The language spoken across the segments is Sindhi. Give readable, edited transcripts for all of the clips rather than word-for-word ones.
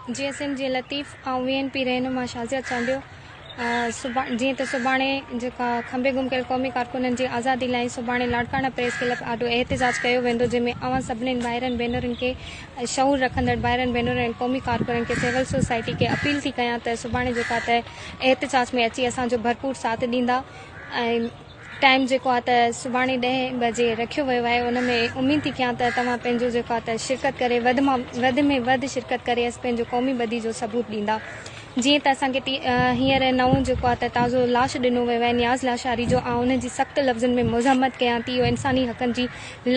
جيئن سنڌ جي لطيف آئون وي اين پي رهنما شازيه چانڊيو جيئن ته سڀاڻي جيڪا کنڀي گم ڪيل قومي ڪارڪنن جي آزادي لاء سڀاڻي لاڙڪاڻا پريس ڪلب آڏو احتجاج ڪيو ويندو جنهن ۾ اوهان سڀني ڀائرن ڀينرن کي شعور رکندڙ ڀائرن ڀينرن ۽ قومي ڪارڪنن کي سول سوسائٽي کي اپيل ٿي ڪيان ته سڀاڻي جيڪا ته احتجاج ۾ اچي اسان جو ڀرپور ساٿ ڏيندا ۽ ٽائيم جيڪو آهي ته سڀاڻي ڏهين بجي رکيو ويو آهي ان ۾ اميد ٿي ڪيان ته توهان پنهنجو جيڪو آهي ته شرڪت ڪري وڌ مان وڌ ۾ وڌ شرڪت ڪري اسين پنهنجو قومي ٻڌي جو ثبوت ڏيندا جيئن ته اسان کي هينئر نئون جيڪو آهي ته تازو لاش ڏنو ويو آهي نياز لاشاري جو آئون ان جي سخت لفظن ۾ مذمت ڪيان ٿي اهو انساني حقن جي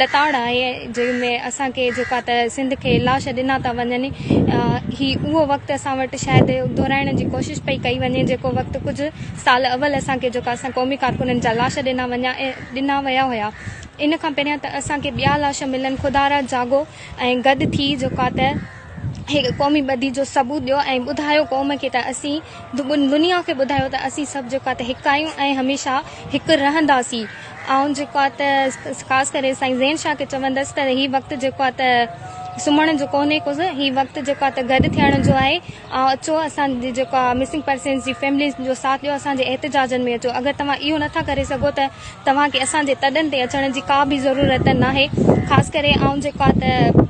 لتاڙ آهي جنهن ۾ اسان کي جيڪا ته سنڌ کي لاش ڏنا ٿا وڃن هي اهو وقت اسان وٽ شايد دهرائڻ جي ڪوشش پئي ڪئي وڃي جيڪو وقت ڪجهه سال اول اسان کي جيڪا اسان قومي ڪارڪنن جا لاش ڏنا وڃا ڏنا ويا هيا ان کان پهريان ته اسان کي ٻيا لاش ملن خدارا جاڳو ۽ گڏ ٿي جيڪا ته هڪ قومي ٻڌي جو ثبوت ڏيو ۽ ٻڌايو قوم کي ته اسين دنيا کي ٻڌايو ته اسين سڀ جيڪو آهي ته هڪ آهيون ۽ هميشه هڪ رهنداسين. آئون جيڪو آهي ته خاص ڪري سائين زين شاهه کي چوندس ته هي وقت جيڪو آهي ته سمهڻ جو ڪونهي ڪو هي وقت جيڪو آهي ته گڏ ٿيڻ جو آهي اچو اسان جي جيڪو آهي مسنگ پرسنز جي فيمليز جو ساٿ ڏيو اسان جي احتجاجن ۾ اچو اگر توهان اهو نٿا ڪري سگهو ته توهان کي اسان جي تڏن تي اچڻ جي ڪا به ضرورت ناهي خاص ڪري آئون جيڪو آهي ته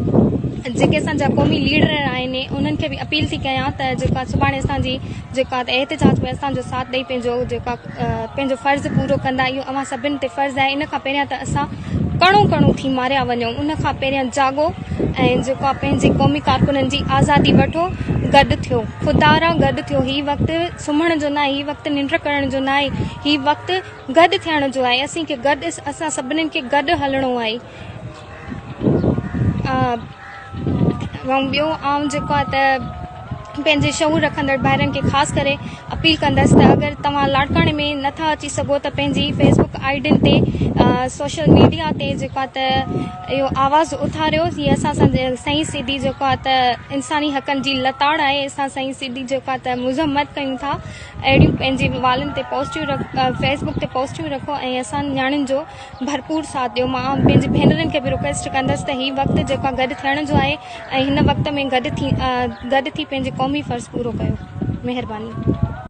جيڪي اسان جا قومي ليڊر آهن انهن کي به اپيل ٿي ڪيان ته جيڪو آهي سڀاڻي اسان جي جيڪو آهي ته احتجاج ۾ اسان جو ساٿ ڏئي پنهنجو جيڪو آهي پنهنجو فرض پورو ڪندا اهو اوهان سڀن تي فرض آهي ان کان پهريان ته اسان ڪڻو ڪڻو ٿي ماريا وڃون ان کان پهريان جاڳو ۽ جيڪو آهي پنهنجي قومي ڪارڪنن جي آزادي وٺو گڏ ٿيو خدارا گڏ ٿيو هي وقت سمهڻ جو ناهي هي وقت ننڊ ڪرڻ جو ناهي هي وقت گڏ ٿيڻ جو آهي اسين کي گڏ اسان سڀنين کي گڏ هلڻو آهي ۽ ٻيو آئون جيڪو آهي ته پنهنجي شعور رکندڙ ڀائرن کي خاص ڪري اپيل ڪندس ته اگر توهان لاڙڪاڻي ۾ نٿا اچي سگهو ته پنهنجي فيس بڪ I ڊين تي سوشل ميڊيا تي جيڪو آهي ته اهو آواز اٿاريو هي اسان سان سائين سيدي جيڪو آهي ته انساني حقن جي لتاڙ آهي اسان سائين سيدي جيڪو آهي ته مذمت ڪيون ٿا اهڙيون پنهنجي والن تي پوسٽيون فيس بڪ تي پوسٽيون رکو ۽ اسان نياڻين جو ڀرپور ساٿ ڏيو مان پنهنجي ڀينرن کي به رڪويسٽ ڪندس ته هي وقت جيڪو آهي گڏ ٿيڻ جو آهي ۽ هن وقت ۾ گڏ ٿي گڏ ٿي پنهنجي قومي فرض پورو ڪيو مهرباني.